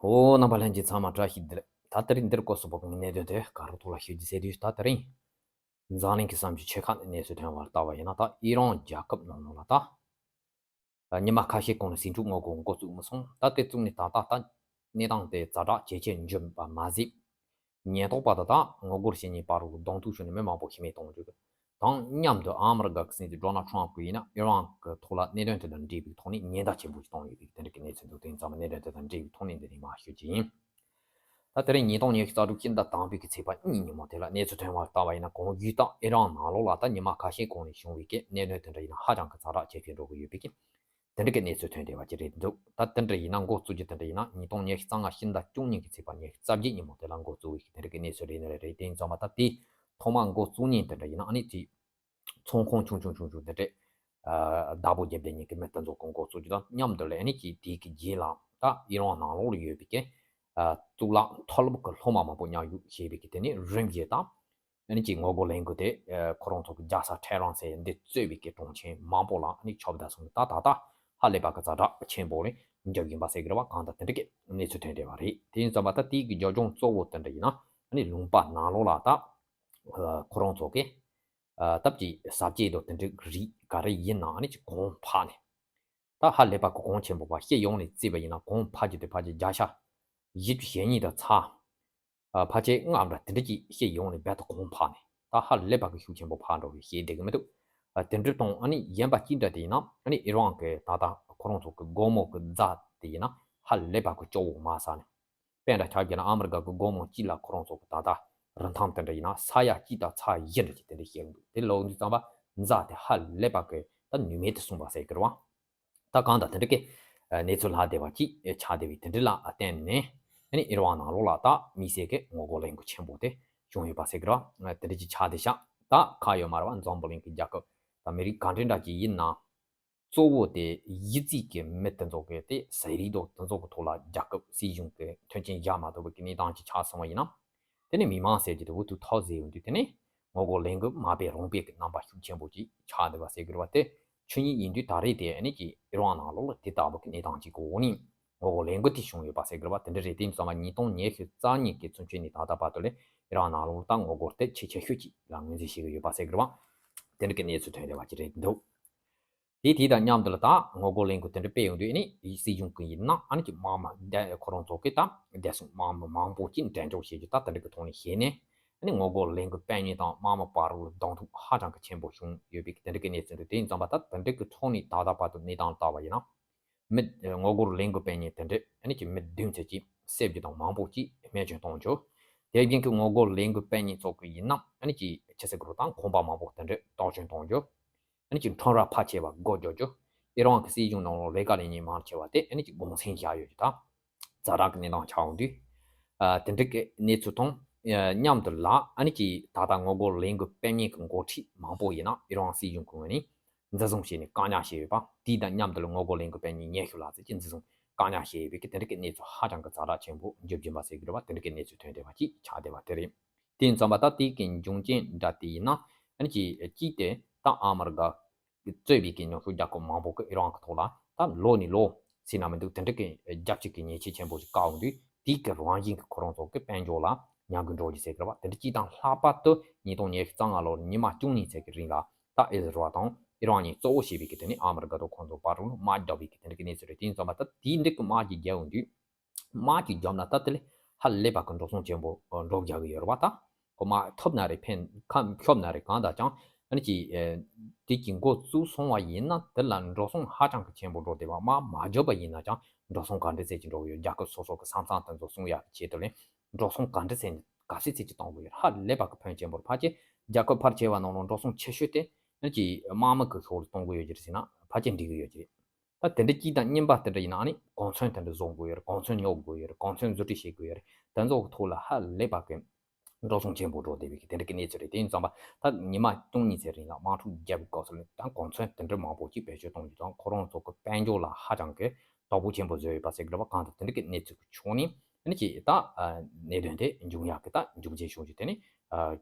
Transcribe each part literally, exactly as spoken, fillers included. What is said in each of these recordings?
ཨོ། རྣམ་པ་ལྷན་རྒྱས་ཚང་མ་བཀྲ་ཤིས་བདེ་ལེགས། ད་དེ་རིང་འདིར་སྐོར་སུ་བབས་པའི་གནད་དོན་དེ་ག་རུ་ཐོག་ལ་ཤོད་རྒྱུ་ཟེར་དུས། ད་དེ་རིང་འཛམ་གླིང་གི་བསམ་ཤེས་ཆེ་ཁག་ནས་གནས་ཚུལ་ཐོན་པར་ལྟ་བ་ཡིན་ན། ད་ཨི་རན་རྒྱལ་ཁབ་ནང་ལོགས་ལ་ད་ཉི་མ་ཁ་ཤས་གོང་ལ་ཟིང་འཁྲུག་ངོ་རྒོལ་འགོ་བཙུགས་མི་སོང་། ད་དེ་བཙུགས་ནས་ད་ལྟ་ད་གནས་སྟངས་དེ་ཛ་དྲག་ཇེ་ཆེར་འགྲོ་བ་མ་ཟད། ཉེན་རྟོག་པ་དང་ད་ངོ་རྒོལ་བྱེད་མཁན་བར་ལ་གདོང་ཐུག་བྱུང་ནས་མི་མང་པོ་ཤི་རྨས་བཏང་འདུག། དང་མཉམ་དུ་ཨ་མི་རི་ཀ་གི་སྲིད་འཛིན་ཌོ་ནལ་ཊམ་ཕུ་ཡིན་ན་ཨི་རན་གྱི་ཐོག་ལ་གནད་དོན་དེ་དང་འབྲེལ་བའི་ཐོག་ནས་ཉེན་བརྡ་ཆེན་པོ་ཞིག་བཏང་ཡོད་པའི་དེ་འདྲ་གི་གནས་ཚུལ་འདུག། དེ་ཡིན་ཙང་གནད་དོན་དེ་དང་འབྲེལ་བའི་ཐོག་ནས་འདི་ནས་མར་ཤོད་ཀྱི་ཡིན། ད་དེ་རིང་ཉིས་སྟོང་ཉི་ཤུ་རྩ་དྲུག་ཕྱི་ཟླ་དང་པོའི་གི་ཚེས་པ་གཉིས་ཉིན་མོ་དེ་ལ་གནས་ཚུལ་ཐོན་པར་ལྟ་བ་ཡིན་ན། གོང་ཞུས་ལྟར་ཨི་རན་ནང་ལོགས་ལ་ད་ཉི་མ་ཁ་ཤས་གོང་ནས་བྱུང་བའི་གི་གནད་དོན་དེ་འདྲ་ཡིན་ན་ཧ་ཅང་གི་ཛ་དྲག་ཇེ་ཆེར་འགྲོ་གི་ཡོད་པའི་གི་དེ་འདྲ་གི་གནས་ཚུལ་ཐོན་བསྡད་པ་ཅིག་རེད་འདུག། ད་དེ་འདྲ་ཡིན་ན་འགོ་བཙུགས་རྒྱུ་དེ་འདྲ་ཡིན་ན་ཉིས་སྟོང་ཉི་ཤུ་རྩ་ལྔ་ཕྱི་ཟླ་བཅུ་གཉིས་ཀྱི་ཚེས་པ་ཉི་ཤུ་རྩ་བརྒྱད་ཉིན་མོ་དེ་ལ་འགོ་བཙུགས་པའི་གི་དེ་འདྲ་གི་གནས་ཚུལ་རེད་ནི་རེད། རེད། དེ་ཡིན་ཙང་མ་ད་དེའི་ཐོག་མ་འགོ་བཙུགས་ཉིན་དེ་འདྲ་ཡིན་ན་ཨ་ནི་དེ་ཚོང་ཁང་ཆུང་ཆུང་ཆུང་ཆུང་དེ་འདྲས་བདག་པོ་བརྒྱབ་བསྡད་མཁན་གྱི་མི་དེ་ཚོ་གི་འགོ་བཙུགས་རྒྱུ་དང་མཉམ་དུ་ལ་ཨ་ནི་ཀྱི་དེའི་གི་རྗེས་ལ་ད་ཨི་རན་ནང་ལོགས་ལ་ཡོད་པའི་གི་གཙུག་ལག་མཐོ་སློབ་ཀྱི་སློབ་མ་མང་པོ་མཉམ་ཞུགས་བྱས་པའི་གི་དེ་ནས་རིམ་བཞིན་ད་ཨ་ནི་ཀྱི་ངོ་རྒོལ་ལས་འགུལ་དེ་ཁོ་རང་ཚོ་གི་རྒྱལ་ས་ཊེ་ཧྲན་ཟེར་འདི་གཙོས་པའི་གི་གྲོང་ཁྱེར་མང་པོ་ལ་ཨ་ནི་ཁྱབ་བསྡད་སོང་། ད་ད་ལྟ་ཧ་ལས་པ་གི་ཛ་དྲག་ཆེན་པོ་རེད་འཇོག་བཞིན་པ་ཟེར་གི་རེད་བ། གང་ལྟར་དེ་འདྲ་གི་གནས་ཚུལ་ཐོན་བསྡད་པ་རེད། དེ་ཡིན་ཙང་མ་ད་དེའི་གི་རྒྱབ་ལྗོངས་གཙོ་བོ་དེ་འདྲ་ཡིན་ན་ཨ་ནི་ལུང་པ་ནང་ལོགས་ལ་ད་ཁོ་རང་ཚོ་གི་སྟབས་ཀྱིས་ཟ་བཅད་དང་དེ་འདྲའི་རིགས་ག་རེ་ཡིན་ན་ཨ་ནི་ཅིག་གོང་འཕར་ནས། ད་ཧ་ལས་པ་གི་གོང་ཆེན་པོ་བ་སྤྱི་ཡོངས་ནས་བརྩིས་པ་ཡིན་ན་གོང་འཕར་རྒྱུ་དེ་ཕལ་ཆེར་བརྒྱ་ཆ་བཞི་བཅུ་ཞེ་གཉིས་དང་ཚ་ཕལ་ཆེར་ལྔ་འདྲ་དེ་འདྲ་ཅིག་སྤྱི་ཡོངས་ནས་རྦད་དེ་གོང་འཕར་ནས་ད་ཧ་ལས་པ་གི་ཤུགས་ཆེན་པོ་འཕར་འགྲོ་བའི་ཤེས་བསྡད་གི་མི་འདུག། དེ་འདྲ་དང་ཨ་ནི་གཞན་པ་གཅིག་འདྲ་དེ་ཡིན་ན་ཨ་ནི་ཨི་རན་གི་ད་ལྟ་ཁོ་རང་ཚོ་གི་སྒོར་མོ་གི་རྫ་དེ་ཡིན་ན་ཧ་ལས་པ་གི་སྐྱོ་བོ་མ་ཟ་ནས། དཔེ་འདྲ་ཆ་བཞག་ན་ཨ་མི་རི་ཀ་གི་སྒོར་མོ་གཅིག་ལ་ཁོ་རང་ཚོ་གི་ད་ལྟ་རིན་ཐང་དེ་འདྲ་ཡིན་ན་ས་ཡ་གཅིག་དང་ཚ་བཞི་འདྲ་ཅིག་དེ་འདྲ་བཤད་འདུག། དེ་ལོག་འདུག་ཙམ་པ་རྫ་དེ་ཧ་ལས་པ་གི་ད་ནུས་མེད་དུ་སོང་བ་ཟེར་གི་རེད་བ། ད་གང་ལྟར་དེ་འདྲ་གི་གནས་ཚུལ་ལྷག་བསྡད་པ་ཅིག་ཆགས་བསྡད་པའི་དེ་འདྲ་ལ་བརྟེན་ནས་ཨ་ནི་ཨི་རན་ནང་ལོགས་ལ་ད་དམིགས་བསལ་གི་ངོ་རྒོལ་ལས་འགུལ་ཆེན་པོ་དེ་བྱུང་ཡོད་པ་ཟེར་གི་རེད་བ། དེ་འདྲ་ཅིག་ཆགས་བསྡད་ཤག། ད་ཁག་ཡོད་མ་རེད་བ། འཛམ་བུ་གླིང་གི་རྒྱལ་ཁབ་ད་མི་རིགས་ག་འདྲ་འདྲ་ཅིག་ཡིན་ན། གཙོ་བོ་དེ་གཞི་རྩའི་གི་མི་དེ་ཚོ་གི་དེ་ཟས་རིགས་དང་དེ་ཚོ་གི་ཐོག་ལ་རྒྱལ་ཁབ་སྲིད་གཞུང་གི་མཐུན་རྐྱེན་བཞག་མ་ཐུབ་པའི་གི་གནས་སྟངས་ཅིག་ཆགས་སོང་བ་ཡིན་ན། དེ་ནས་མི་མང་ཟེར་གྱི་དེ་འུ་ཐུག་ཐག་ཟེར་ཡོང་དུས་དེ་ནས་ངོ་རྒོལ་ལས་འགུལ་མ་སྤེལ་རུང་སྤེལ་གི་རྣམ་པ་ཤུགས་ཆེན་པོ་ཅིག་ཆགས་བསྡད་པ་ཟེར་གི་རེད་བ། དེ་ཆོས་ཉིད་ཡིན་དུས་ད་རེས་དེ་ཨ་ནི་ཀྱི་ཨི་རན་ནང་ལོགས་ལ་དེ་ལྟ་བུ་གི་གནས་སྟངས་ཅིག་གི་འོག་ནས་ངོ་རྒོལ་ལས་འགུལ་དེ་བྱུང་ཡོད་པ་ཟེར་གི་རེད་བ། དེ་འདྲ་རེད། དེ་ཡིན་ཙང་མ་ཉིས་སྟོང་ཉི་ཤུ་རྩ་གཉིས་ཀྱི་ཚུན་ཆད་ནས་ད་ལྟ་བར་དུ་ལས་ཨི་རན་ནང་ལོགས་ལ་ད་ངོ་རྒོལ་དེ་ཆེས་ཆེ་ཤོས་ཅིག་ལ་ངོས་འཛིན་བྱེད་ཀྱི་ཡོད་པ་ཟེར་གི་རེད་བ། དེ་འདྲ་གི་གནས་ཚུལ་ཐོན་བསྡད་པ་ཅིག་རེད་འདུག། དེ་དེ་དང་མཉམ་དུ་ལ་ད་ངོ་རྒོལ་ལས་འགུལ་དེ་འདྲ་སྤེལ་ཡོང་དུས་ཨ་ནི་སྲིད་གཞུང་གི་ཡིན་ན་ཨ་ནི་ཀྱི་དམག་མི་བསྡད་ཁོ་རང་ཚོ་གི་ད་བསྡད་སོང་དམག་མི་མང་པོ་ཅིག་འགྲེམས་འཇོག་བྱེད་རྒྱུ་ད་དེ་འདྲ་གི་ཐོག་ནས་བྱས་ནས་ཨ་ནི་ངོ་རྒོལ་ལས་འགུལ་སྤེལ་མཁན་དང་དམག་མི་བར་ལ་གདོང་ཐུག་ཧ་ཅང་གི་ཆེན་པོ་བྱུང་ཡོད་པའི་དེ་འདྲ་གི་གནས་ཚུལ་འདུག། དེ་ཡིན་ཙང་མ་ད་དེ་འདྲ་གི་ཐོག་ནས་ད་ལྟ་བར་དུ་གནས་སྟངས་ལྟ་བ་ཡིན་ན། མི་ངོ་རྒོལ་ལས་འགུལ་སྤེལ་མཁན་དེ་འདྲས་ཨ་ནི་ཀྱི་མི་བདུན་ཙམ་ཅིག་བསད་རྒྱུ་དང་མང་པོ་ཅིག་རྨས་སྐྱོན་གཏོང་རྒྱུ། དེ་བཞིན་གྱི་ངོ་རྒོལ་ལས་འགུལ་སྤེལ་མཁན་ཚོ་གི་ཡིན་ན་ཨ་ནི་ཀྱི་ཆི་ཟེར་དགོས་རེད། ད་ཁང་པ་མང་པོ་དེ་འདྲས་གཏོར་སྐྱོན་གཏོང་རྒྱུ། ཨ་ནི་ཀྱི་ཁྲོམ་ར་ཕལ་ཆེ་བ་སྒོ་རྒྱག་རྒྱུ། ཨི་རན་གྱི་སྲིད་གཞུང་ནང་ལ་ལས་ཀ་ལས་མཁན་མང་ཆེ་བ་དེ་ཨ་ནི་ཀྱི་དགོངས་སེལ་བཞག་ཡོད་རྒྱུ་དང་། ཛ་དྲག་གི་གནས་སྟངས་ཆགས་ཡོང་དུས། ཨ་དེ་འདྲ་གི་གནས་ཚུལ་དང་མཉམ་དུ་ལ་ཨ་ནི་ཀྱི་ད་ལྟ་ངོ་རྒོལ་ལས་འགུལ་སྤེལ་མཁན་གྱི་འགོ་ཁྲིད་མང་པོ་ཡིན་ན་ཨི་རན་སྲིད་གཞུང་གི་ངོས་ནས་འཛིན་བཟུང་བྱས་ནས་བཀག་ཉར་བྱས་ཡོད་པ། དེའི་དང་མཉམ་དུ་ལ་ངོ་རྒོལ་ལས་འགུལ་སྤེལ་མཁན་ཉི་ཤུ་ལྷག་ཙམ་ཅིག་འཛིན་བཟུང་བཀག་ཉར་བྱས་ཡོད་པའི་གི་དེ་འདྲ་གི་གནས་ཚུལ་ཧ་ཅང་གི་ཛ་དྲག་ཆེན་པོ་འཇུ་བཞིན་པ་ཟེར་གི་རེད་བ། དེ་འདྲ་གི་གནས་ཚུལ་ཐོན་བསྡད་པ་ཅིག་ཆགས་བསྡད་པ་དེ་རེད། དེ་ཡིན་ཙང་མ་ད་དེ་གི་འབྱུང་རྐྱེན་འདྲ་དེ་ཡིན་ན་ཨ་ནི་ཀྱི་གཅིག་དེ་ད་ཨ་མི་རི་ཀ་གི་གཙོས་པའི་གི་ཉམས་ཤོག་རྒྱལ་ཁབ་མང་པོ་གི་ཨི་རན་གི་ཐོག་ལ་ད་ལོ་ནས་ལོ་ཟེར་ན་མི་འདུག། དེ་འདྲ་གི་རྒྱབ་སྐྱོར་གི་ཉེས་ཆད་ཆེན་པོ་ཞིག་བཀག་འོང་དུས་དེ་གི་རང་བཞིན་གི་ཁོ་རང་ཚོ་གི་དཔལ་འབྱོར་ལ་ཉམས་རྒུད་འགྲོ་རྒྱུ་ཟེར་གི་རེད་བ། དེ་འདྲ་གཅིག་དང་ལྷག་པར་དུ་ཉིས་སྟོང་ཉི་ཤུ་རྩ་ལྔ་ལོར་ཉི་མ་བཅུ་གཉིས་ཙམ་གི་རིང་ལ་ད་ཨི་ཟི་རལ་དང་ཨི་རན་གཉིས་གཙོ་བོ་བྱས་པའི་གི་དེ་ནི་ཨ་མི་རི་ཀ་དང་ཁོང་ཚོ་བར་དུ་དམག་རྒྱག་པའི་གི་དེ་འདྲ་གི་གནས་ཚུལ་རེད། དེ་ཡིན་ཙང་མ་ད་དེའི་འདྲ་གི་དམག་གི་རྒྱག་འོང་དུས། དམག་གི་རྒྱབ་ན་ད་དེ་ལས་ཧ་ལས་པ་གི་འགྲོ་སོང་ཆེན་པོ་འགྲོ་རྒྱག་གི་ཡོད་རེད་བ། ད་ཁོ་དམག་ཐུབ་ན་རེད། ཕན་ཁ་ཤོབ་ན་རེད། གང་ལྟར་ཀྱང་ཨ་ནི་ཀྱི་དེ་གི་འགོ་བཙུགས་སོང་བ་ཡིན་ན་དེ་ལ་འགྲོ་སོང་ཧ་ཅང་གི་ཆེན་པོ་འགྲོ་བསྡད་པ། དམག་མ་རྒྱབ་པ་ཡིན་ན་ཀྱང་འགྲོ་སོང་ག་འདྲ་ཚད་ཅིག་འགྲོ་གི་ཡོད། རྒྱལ་ཁབ་སོ་སོ་གི་ས་མཚམས་དེ་ཚོ་སྲུང་ཡག་གི་ཆེད་དུ་ལས་འགྲོ་སོང་ག་འདྲ་ཚད་ག་ཚད་ཚད་ཅིག་གཏོང་གི་ཡོད། ཧ་ལས་པ་གི་ཕོན་ཆེན་པོ་རེད། ཕལ་ཆེར་རྒྱལ་ཁབ་ཕལ་ཆེ་བ་ནང་ལ་འགྲོ་སོང་ཆེ་ཤོས་དེ་ཨ་ནི་ཀྱི་དམག་མི་གི་ཕྱོགས་ལ་གཏོང་གི་ཡོད་ཀྱི་རེད་ཟེར་ན་ཕལ་ཆེར་འགྲིག་གི་ཡོད་ཀྱི་རེད། ད་དེ་འདྲ་གཅིག་དང་གཉིས་པ་དེ་འདྲ་ཡིན་ན་ཨ་ནི་གོ་མཚོན་དེ་འདྲ་བཟོ་དགོས་ཡོད་རེད། གོ་མཚོན་ཉོ་དགོས་ཡོད་རེད། གོ་མཚོན་བཟོ་སྐྲུན་བྱེད་དགོས་ཡོད་རེད། དེ་ཚོ་གི་ཐོག་ལ་ཧ་ལས་པ་གི་འགྲོ་སོང་ཆེན་པོ་འགྲོ་བསྡད་པའི་གི་དེ་འདྲ་གི་གནས་ཚུལ་རེད། དེ་ཡིན་ཙང་མ་ད་ཉི་མ་བཅུ་གཉིས་ཙམ་རིང་ལ་དམག་འཁྲུག་བརྒྱབ་པའི་སྐབས་སུ་ལ་ད་གོ་མཚོན་དེ་འདྲ་མང་པོ་ཅིག་བེད་སྤྱོད་གཏོང་རྒྱུ་དང་ཁོ་རང་ཚོ་གི་དཔལ་འབྱོར་ལ་ཧ་ཅང་གི་དོ་ཕོག་ཆེན་པོ་བཟོས་ཡོད་པ་ཟེར་གི་རེད་བ། གང་ལྟར་དེ་འདྲ་གི་གནས་ཚུལ་གི་ཕྱོགས་ནས་ཨ་ནི་ཅིག་ད་གནད་དོན་དེ་འབྱུང་ཡག་གི་ད་འབྱུང་རྐྱེན་བྱུང་རྒྱུ་དེ་ནི་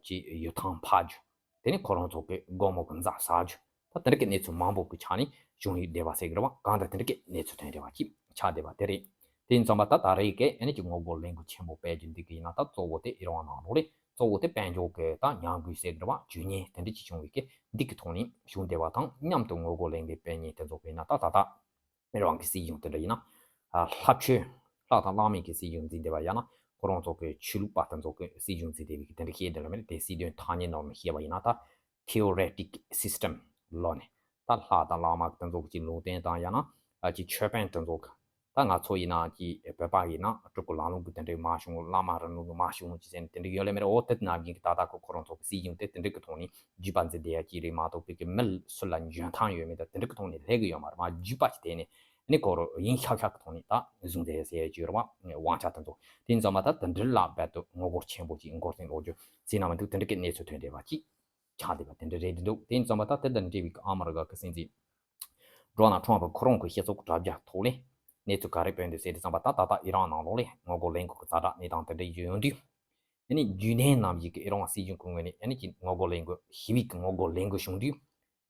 ཅིག་ཡུལ་ཐང་འཕར་རྒྱུ། དེ་ནི་ཁོ་རང་ཚོ་གི་སྒོར་མོ་གི་རྫ་ཟ་རྒྱུ། ད་དེ་འདྲ་གི་གནས་ཚུལ་མང་པོ་གི་ཆ་ནས་བྱུང་ཡོད་བསྡད་པ་ཟེར་གི་རེད་བ། གང་ལྟར་དེ་འདྲ་གི་གནས་ཚུལ་ཐོན་བསྡད་པ་ཅིག་ཆགས་བསྡད་པ་དེ་རེད། དེ་ཡིན་ཙང་མ་ད་ད་རེས་ཀྱི་ཨ་ནི་ཅིག་ངོ་རྒོལ་ལས་འགུལ་ཆེན་པོ་སྤེལ་རྒྱུ་འདི་གི་ཡིན་ན། ད་གཙོ་བོ་དེ་ཨི་རན་ནང་ལོགས་རེད། གཙོ་བོ་དེ་དཔལ་འབྱོར་གྱི་ད་ཉམས་རྒུད་ཟེར་གི་རེད་བ། ཇུས་ཉེས་དེ་འདྲ་ཅིག་བྱུང་བའི་གི་འདི་གི་ཐོག་ནས་བྱུང་བསྡད་པ་དང་མཉམ་དུ་ངོ་རྒོལ་ལས་འགུལ་སྤེལ་མཁན་དེ་ཚོ་གི་ཡིན་ན། ད་ད་ད་ཨི་རན་གྱི་སྲིད་གཞུང་དེ་འདྲ་ཡིན་ན། ཨ་ལྷ་ཆོས་ལྷ་དང་བླ་མའི་གི་སྲིད་གཞུང་འཛིན་བསྡད་པ་ཡང་ན། ཁོ་རང་ཚོ་གི་ཆོས་ལུགས་པ་དེ་ཚོ་གི་སྲིད་གཞུང་འཛིན་བསྡད་པའི་གི་དེ་འདྲ་ཤེས་བསྡད་ལ་མེད། དེ་སྲིད་དོན་ཐ་སྙད་ནང་ནས་བཤད་པ་ཡིན་ན། ད་theoretic system ལོ་ནས་ད་ལྷ་དང་བླ་མ་དེ་ཚོ་གི་ལུང་བསྟན་དང་ཡང་ན་ཨ་ཅིག་ཆོས་དཔོན་དེ་ཚོ་གི། ད་ང་ཚོ་ཡིན་ན་ཅིག་བོད་པ་ཡིན་ན་སྤྲུལ་སྐུ་ལམ་ལུགས་ཀྱི་དེ་འདྲའི་མ་བྱུང་། བླ་མ་རིང་ལུགས་ཀྱི་མ་བྱུང་ཅི་ཟེར་ནས་དེ་འདྲ་ཡོད་ལ་མེད་ར། འོ་དེ་ནང་བཞིན་གྱི་ད་ལྟ་ཁོ་ཁོ་རང་ཚོ་གི་སྲིད་གཞུང་དེ་དེ་འདྲ་གི་ཐོག་ནས་རྒྱུད་པ་འཛིན་བསྡད་ཡ་ཅིག་རེད་མ་གཏོགས། བོད་ཀྱི་མི་སུ་ལ་འཇོན་ཐང་ཡོད་མེད་ད་དེ་འདྲ་གི་ཐོག་ནས་སླེབས་གི་ཡོད་མ་རེད། མ་རྒྱུད་པ་ཅིག་དེ་ནས་ཨ་ནི་ཁོ་རང་ཡིན་ཤག་ཤག་གི་ཐོག་ནས་ད་བཟུང་བསྡད་ཡ་ཟེར་ཡ་ཅིག་ཡོད་རེད་བ། དབང་ཆ་དེ་ཚོ། དེ་ཡིན་ཙང་མ་ད་དེ་འདྲ་ལ་རྦད་དེ་ངོ་རྒོལ་ཆེན་པོ་ཅིག་འགོག་རྐྱེན་སློང་རྒྱུ་ཟེར་ན་མི་འདུག་དེ་འདྲ་གི་གནས་ཚུལ་ཐོན་བསྡད་པ་ཅིག་ཆགས་བསྡད་པ་དེ་འདྲ་རེད་འདུག་དེ་ཡིན་ཙང་མ་ད་དེ་དང་འབྲེལ་བའི་ཨ་མི་རི་ཀ་གི་སྲིད་འཛིན་ཌོ་ནལ་ཊམ་ཕ་ཁོ་རང་གི་སྤྱི་ཚོགས་དྲ་རྒྱ་ཐོག་ལས་གནས་ཚུལ་ག་རེ་སྤེལ་འདུག་ཟེར་དུས་ཙམ་པ། ད་ད་ལྟ་ཨི་རན་ནང་ལོགས་ལས་ངོ་རྒོལ་ལས་འགུལ་གྱི་ཛ་དྲག་གནས་སྟངས་དེ་འདྲ་ཡོད་དུས། ཨ་ནི་རྒྱུན་ལྡན་ནམ་ཞིག་གི་ཨི་རན་སྲིད་གཞུང་གི་ངོས་ནས་ཨ་ནི་ཅིག་ངོ་རྒོལ་ལས་འགུལ་ཞི་བའི་གི་ངོ་རྒོལ་ལས་འགུལ་བྱུང་དུས།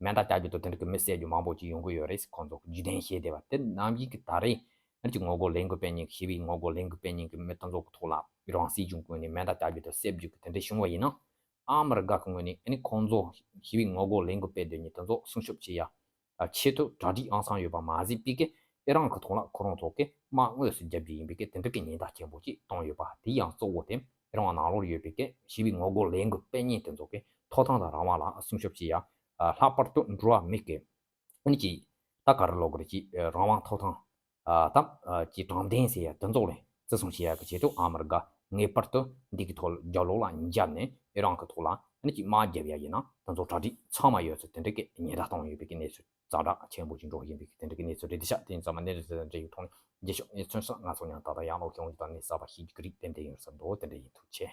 མེ་མདའ་རྒྱག་རྒྱུ་དང་དེ་འདྲ་གི་མི་བསད་རྒྱུ་མང་པོ་ཅིག་ཡོང་གི་ཡོད་རེད། ཁོང་ཚོ་རྒྱུན་ལྡན་བཤད་བསྡད་པ་དེ་ནམ་ཞིག་གི་ད་རེས་ཨ་ནི་ཅིག་ངོ་རྒོལ་ལས་འགུལ་སྤེལ་མཁན། ཞི་བའི་ངོ་རྒོལ་ལས་འགུལ་སྤེལ་མཁན་གྱི་མི་དེ་ཚོ་གི་ཐོག་ལ་ཨི་རན་སྲིད་གཞུང་གི་ངོས་ནས་མེ་མདའ་རྒྱག་རྒྱུ་དང་བསད་རྒྱུ་གི་དེ་འདྲ་བྱུང་བ་ཡིན་ན། ཨ་མི་རི་ཀ་གི་ངོས་ནས་ཨ་ནི་ཁོང་ཚོ་ཞི་བའི་ངོ་རྒོལ་ལས་འགུལ་སྤེལ་སྡོད་མཁན་དེ་ཚོ་སྲུང་སྐྱོབ་བྱེད་ཡ་ཆེད་དུ་གྲ་སྒྲིག་ཨང་སང་ཡོད་པ་མ་ཟད་པའི་གི་ཨི་རན་གྱི་ཐོག་ལ་ཁོ་རང་ཚོ་གི་དམག་དངོས་སུ་རྒྱག་རྒྱུ་ཡིན་པའི་གི་དེ་འདྲ་གི་ཉེན་བརྡ་ཆེན་པོ་ཅིག་བཏང་ཡོད་པ། དེ་ཡང་གཙོ་བོ་དེ་ཨི་རན་ནང་ལོགས་ཡོད་པའི་གི་ཞི་བའི་ངོ་རྒོལ་ལས་འགུལ་སྤེལ་མཁན་དེ་ཚོ་གི་ཐོབ་ཐང་དང་རང་དབང་ལ་སྲུང་སྐྱོབ་བྱེད་ཡ། ལྷག་པར་དུ་འགྲོ་བ་མིའི་གི་ཨ་ནི་ཅིག་ད་ག་རེ་ལབ་དགོས་རེད། ཅིག་རང་དབང་ཐོབ་ཐང་ཨ་དང་ཅིག་དྲང་བདེན་ཟེར་ཡ་དེ་ཚོ་ལ་བརྩི་སྲུང་བྱེད་ཡ་གི་ཆེད་དུ་ཨ་མི་རི་ཀ་ངེས་པར་དུ་འདི་གི་ཐོག་ལ་རྒྱབ་ལོགས་ལ་འཇབ་ནས་ཨི་རན་གི་ཐོག་ལ་ཨ་ནི་ཅིག་དམག་རྒྱབ་ཡ་ཡིན་ན་དེ་ཚོ་གྲ་སྒྲིག་ཚང་མ་ཡོད་ཚུལ་དེ་འདྲ་གི་ཉེན་བརྡ་བཏང་ཡོད་པའི་གི་གནས་ཚུལ་ཛ་དྲག་ཆེན་པོ་ཅིག་འགྲོ་བཞིན་པའི་གི་དེ་འདྲ་གི་གནས་ཚུལ་རེད། དེ་ཤག་དེ་ཡིན་ཙང་མ་གནས་ཚུལ་དེ་འདྲ་ཡི་ཐོག་ནས་རྗེས་ཕྱོགས་གནས་ཚུལ་སོགས་ང་ཚོ་མཉམ་ད་ལྟ་ཡང་ལོག་ཤོང་རྒྱུ་དང་། གནས་གསར་པ་ཤེས་རྒྱུ་གི་རིགས་ཏན་ཏན་ཡོང་ས་འདུག་དེ་འདྲ་ཡིན། ཐུགས་རྗེ་ཆེ།